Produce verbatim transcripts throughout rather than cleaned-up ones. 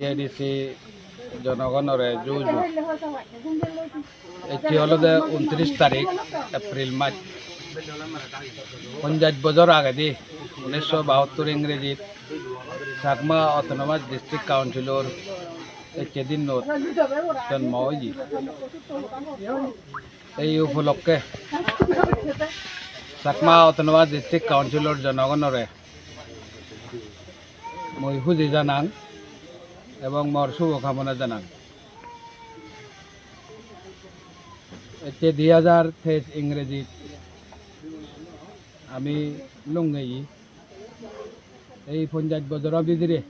A D C jonogonore ju ju. Ecche olode untris tarik April mas. Ponjaj bojor agedi, unnisso bahattor Ingrejit Chakma Autonomous District Councilor ecche dinnot jonmo oye. Ei upolokke Chakma Autonomous District Councilor jonogonore mui huji janang ebong mor subo kamona janang. Ecche di hajar teis Ingrejit ami lunggeyi. Ei ponjaj bojoro bidire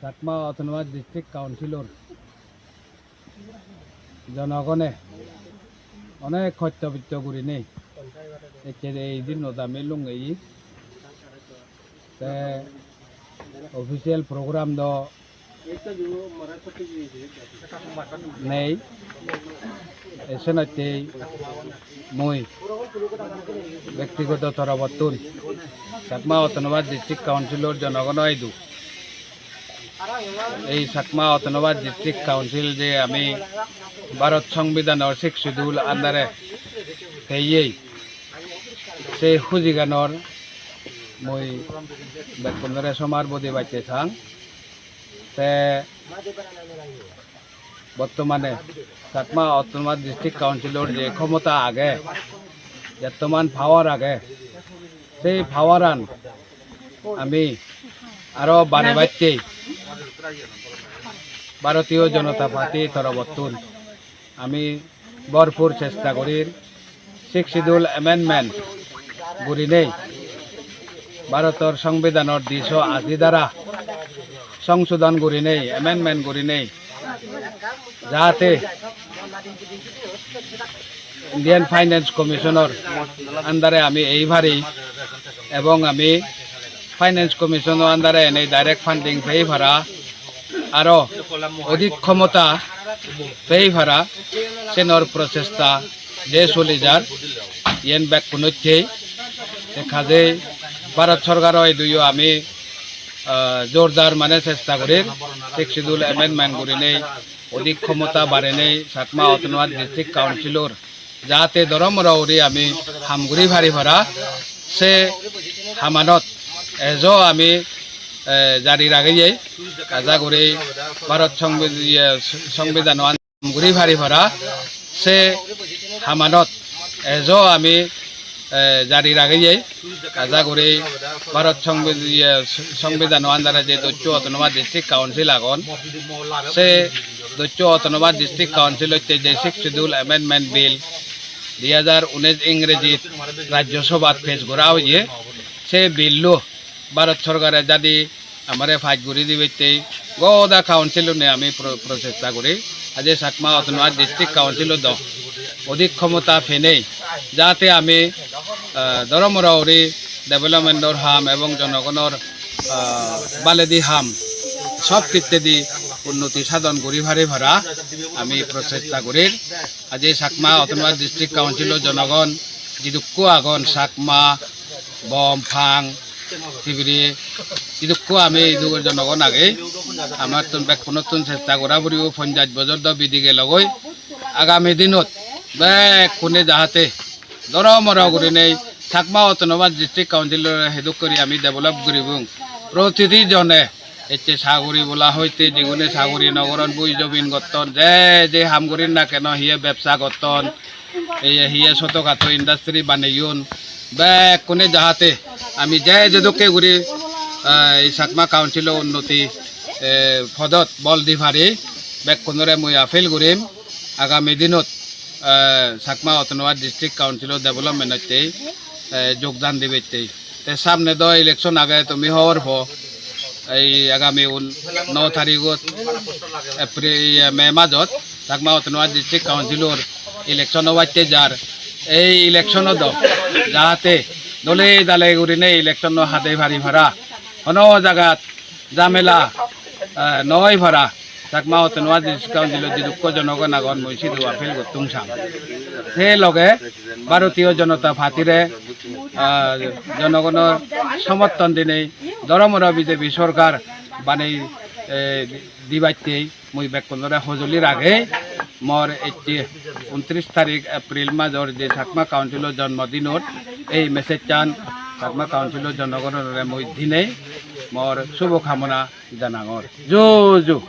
Chakma Autonomous District Councilor jonogone onek hosto bitto gurinei ecche ei dinnot ami lunggeyi. Te official program do nei. Esenottei mui bektigoto torobottun Chakma Autonomous District Councilor jonogono idu ei Chakma Autonomous District Council je ami Bharat Songbidanor Sixth Schedule under-e peyei, se hujiganor mui bekkunore somar bodi bacche sang. Te bottomane Chakma Autonomous District Councilor je khomota age, jettoman power age, sei power-an ami aro barebatte Bharatiya Janata Party torobottun ami bhorpur chesta gurir. Sixth Schedule amendment gurinei, Bharotor Songbidanor diso aji dhara songsodon gurinei, amendment gurinei, jahate Indian Finance Commissionor under-e ami ei pari ebong ami Finance Commissionor under-e enei direct funding pei para, aro odik khomota pei para, senor prochesta je soli jar, iyen bekkunottei. Te kajei Bharat Sorkaro iduyo ami, ah, jordar mane chesta gurir, Sixth Schedule amendment gurinei, odik khomota barenei Chakma Autonomous District Councilor jahate doromoro uri ami ham guri pari para, se hamanot ejo ami, eh, jari rageye. Aja guri Bharat Songbi-, iye, Songbidanan ham guri pari para, se hamanot ejo ami, eh, jari rageye. Aja guri Bharat Songbi-, iye, Songbidanan under-e je dosso Autonomous District Council agon, se dosso Autonomous District Council-otte je Sixth Schedule Amendment Bill di hajar unis Ingrejit Rajya Sabhat pes gora oye, se bill-lo Bharat Sorkare jadi amare pass guri dibatte goda council-une ami pro-, prochesta guri. Aje Chakma Autonomous District Council-o do odik khomota penei, jahate ami, ah, doromoro uri development-or ham ebong jonogonor, ah, baledi ham sob hittedi unnoti sadon guri pari para ami prochesta gurir. Aje Chakma Autonomous District Council-o jonogon jidukko agon, Chakma, Bom, Phang, Tibiri, jidukko ami idu jonogon age, amattun bekkunottun chesta gora puribo, ponjaj bojor do bidi gelogoi. Agami dinot bekkune jahate doromoro gurinei Chakma Autonomous District Council-ore hedok guri ami develop guribong. Protiti jone ecche saguri bola hoite jigune saguri no goron, bui jobin gotton, je je ham gurin na keno, hiye bebsa gotton, ei hiye soto kato industry baneyon, bekkune jahate ami je jedokke guri, eh, ei Chakma Council-o unnoti, eh, podot bol di pari, bekkunore mui appeal gurim. Agami dinot, eh, Chakma Autonomous District Council-o development-otte, eh, jogdan dibatte. Te samne do election age, tumi hobor po. Ei agami un-, no tarigot April, iye, May majot Chakma Autonomous District Council-or election obatte jar. Ei election-o do jahate dole dale gurinei election-o hade pari para. Hono jagat jamela, eh, no oi para. Chakma Autonomous District Council-o jidukko jonogon agon, mui sidu appeal gottung sang. Se loge Bharatiya Janata Party-re, ah, jonogonor somorthon dinei doromoro B J P sorkar banei, eh, dibattei mui bekkunore hojoli ragei, mor ecche untris tarik April major je Chakma Council-o jonmodinot ei message-an Chakma Council-o jonogonore mui dinei mor subo kamona janangor. Ju ju.